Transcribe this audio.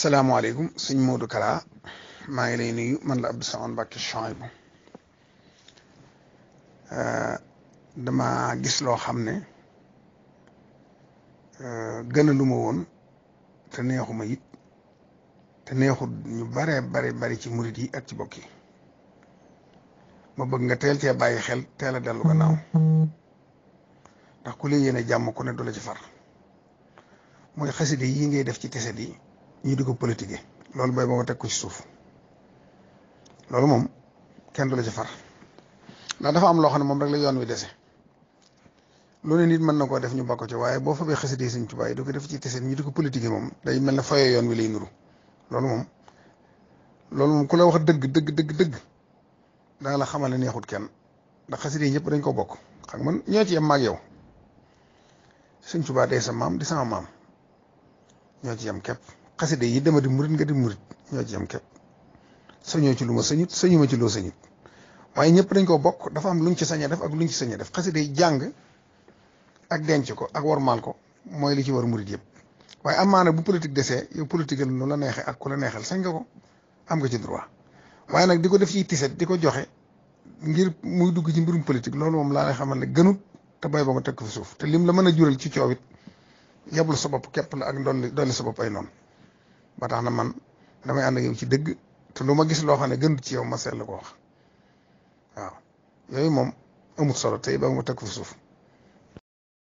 asalaamaaleykum sëñ Modou Kara maa ngi lay nuyu man la Abdou Samane Mbacke Chouaïbou dama gis loo xam ne gënaluma woon te neexuma it te neexul ñu bari ci murit yi ak ci bokk yi ma bëgg nga teel cee bàyyi xel teel a dellu gannaaw ndax ku lay yéene jàmm ku ne du la ci far mooy xaside yi ngay def ci teset yi ñu di ko politique loolu bay ba nga teg ko ci suuf loolu moom kenn du la ci far ndax dafa am loo xam ne moom rek la yoon wi dese lu ne nit mën na koo def ñu bakko ci waaye boo fa bee xaside yi Sëñ Tuubaa yi di ko def ci teset ñu di ko politique moom day mel ne fayee yoon wi lay nuru loolu moom ku la wax dëgg danga la xamal ne neexut kenn ndax xaside yi ñëpp dañ ko bokk xam man ñoo ci yem maag yow Sëñ Tuubaa day sa maam di sama maam ñoo ci yem képp xaside yi dama di murit nga di murit ñoo ci yem képp sañoo ci lu ma sañut sañu ma ci loo sañut waaye ñëpp dañ ko bokk dafa am luñ ci sañ a def ak luñ ci sañ a def xaside yi jàng ak denc ko ak warmaal ko mooy li ci war murit yëpp waaye amaana bu politique desee yow politique lu la neexee ak ku la neexal sañ nga ko am nga ci droit waaye nag di ko def ci tiset di ko joxe ngir muy dugg ci mbirum politique loolu moom laa lay xamal ne gënut te bay ba nga teg ko fi suuf te lim la mën a jural ci coow it yeblu sa bopp képp la ak dolli sa bopp ay noonu ba tax na man damay ànd ak yow ci dëgg te lu ma gis loo xam ne gënut ci yow ma seetlu ko wax waaw yooyu moom amut solo tey ba nga teg ko fi suuf